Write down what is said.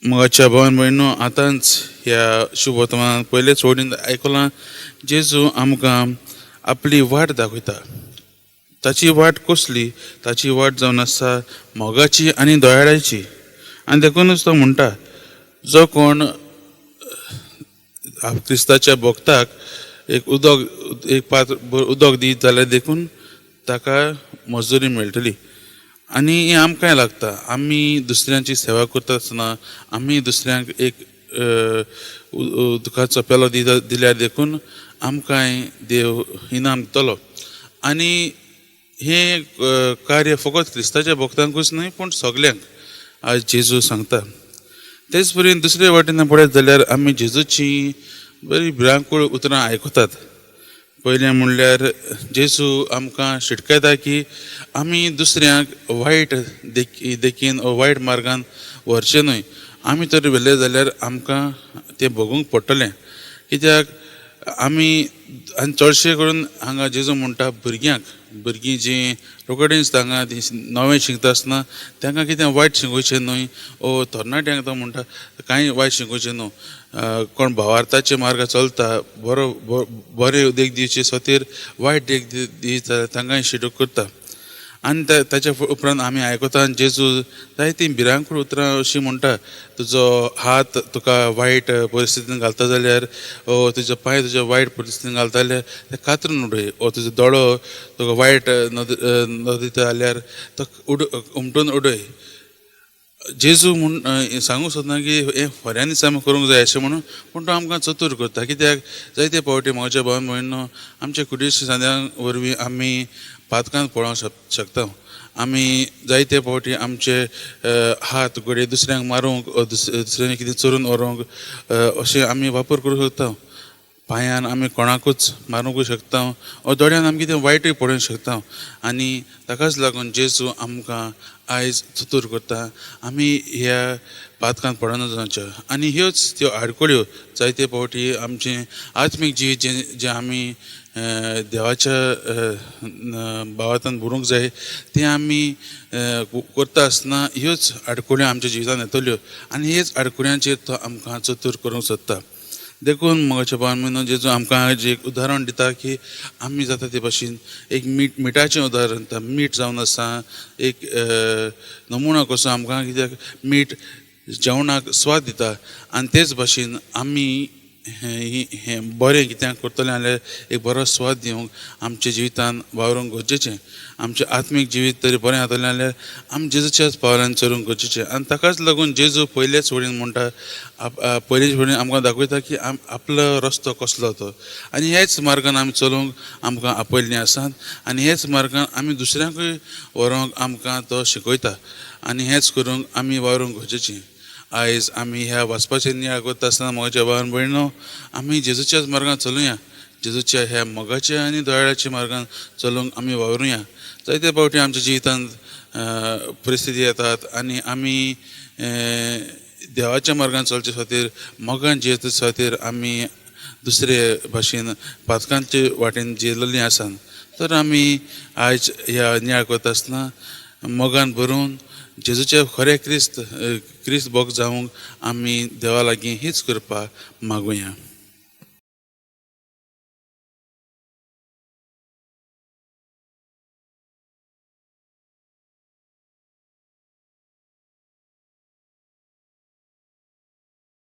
मोगाच्या भावान भयणो, आतांच ह्या शुभवर्तमानान पयलेच ओडीन आयकलां, जेजू आमकां आपली वाट दाखयता. ताची वाट कसली? ताची वाट जावन आसा मोगाची आनी दयाळाची. आनी देखूनच तो म्हणटा, जो कोण क्रिस्ताच्या भक्ताक एक उदक, एक पात्र उदक दीत जाल्यार देखून ताका मजुरी मेळटली. आनी हें आमकांय लागता. आमी दुसऱ्यांची सेवा करता आसतना आमी दुसऱ्यांक एक उदकाचो पेलो दिता दिल्यार देखून आमकांय देव इनाम दितलो. आनी हें कार्य फकत क्रिस्ताच्या भक्तांकूच न्हय, पूण सगल्यांक आज जेजू सांगता. तेच परी दुसरे वाटेन पळयत जाल्यार आमी जेजूची बरी भिरांकूळ उतरां आयकतात. पयलें म्हणल्यार जेजू आमकां शिटकायता की आमी दुसऱ्यांक वायट देखीन ओ वायट मार्गान व्हरचें न्हय. आमी तर व्हेलें जाल्यार आमकां तें भोगूंक पडटलें. कित्याक आमी आनी चडशें करून हांगा जेजू म्हणटा भुरग्यांक, भुरगीं जीं रोखडींच तांकां तीं नवें शिकता आसतना तांकां कितें वायट शिकोवचें न्हय. ओ तरणाट्यांक तो म्हणटा कांय वायट शिकोवचें न्हू. कोण भावार्थाचे मार्गार चलता, बरो बरे देख दिवचे खातीर वायट देख दिता जाल्यार तांकांय शिटूक करता. आनी ताच्या उपरांत आमी आयकता जेजू जायतीं भिरांकूळ उतरां अशीं म्हणटा, तुजो हात तुका वायट परिस्थितीन घालता जाल्यार ओ तुजो पांय तुज्या वायट परिस्थितीन घालता जाल्यार ते कातरून उडय, ओ तुजो दोळो तुका वायट नदर जाल्यार तो उमटून उडय. जेजू म्हूण सांगूंक सोदना की हें खऱ्यांनीच आमी करूंक जाय अशें म्हणून, पूण तो आमकां चतूर करता. कित्याक जायते फावटी म्हज्या भावान भयणो आमच्या कुडीच्या सांद्या वरवीं आमी पातकान पळोवंक शकता. आमी जायते फावटी आमचे हात घडये दुसऱ्यांक मारूंक, दुसऱ्यांक कितें चोरून व्हरूंक अशें आमी वापर करूंक शकता. पांयान आमी कोणाकूच मारूंकूय शकता ओ दोळ्यान आमी कितें वायटूय पळोवंक शकता. आनी ताकाच लागून जेजू आमकां आयज चतूर करता, आमी ह्या पातकान पडना जावचें. आनी ह्योच त्यो आडखळ्यो जायते फावटी आमचें आत्मीक जिवीत जें जें आमी देवाच्या भावार्थान भरूंक जाय तें आमी करता आसतना ह्योच आडखळ्यो आमच्या जिवितान येतल्यो. आनी ह्याच आडखळ्यांचेर तो आमकां चतूर करूंक सोदता. देखून म्हज्या भावान भयणो, जेजू आमकां जे एक उदाहरण दिता की आमी जाता ते भाशेन एक मिठाचें उदाहरण दिता. मीठ जावन आसा एक नमुना कसो आमकां, कित्याक मीठ जेवणाक स्वाद दिता. आनी तेच भाशेन आमी हें बरें कित्याक करतलें जाल्यार एक बरो स्वाद दिवंक आमच्या जिवितान वावरूंक गरजेचें. आमचें आत्मीक जिवीत तरी बरें जातलें जाल्यार आमी जेजूच्याच पावलान चलूंक गरजेचें. आनी ताकाच लागून जेजू पयलेच वडीन म्हणटा, पयलेच वडीन आमकां दाखयता की आपलो रस्तो कसलो तो. आनी ह्याच मार्गान आमी चलूंक आमकां आपयल्लीं आसात. आनी ह्याच मार्गान आमी दुसऱ्यांकूय व्हरूंक आमकां तो शिकयता. आनी हेंच करूंक आमी वावरूंक गरजेचें. आयज आमी ह्या वाचपाचेर नियाळ करता आसतना म्हज्या भावान भयणो, आमी जेजूच्याच मार्गान चलुया. जेजूच्या ह्या मोगाच्या आनी दयाळाच्या मार्गान चलूंक आमी वावरुया. जायते फावटी आमच्या जिवितांत परिस्थिती येतात आनी आमी देवाच्या मार्गान चलचे खातीर, मोगान जियेते खातीर आमी दुसरे भाशेन पातकांचे वाटेन जियेल्लीं आसात. तर आमी आयज ह्या नियाळ करता आसतना मोगान भरून जेजूचे खरे क्रिस्त भक्त जावंक आमी देवा लागीं हीच कृपा मागुया.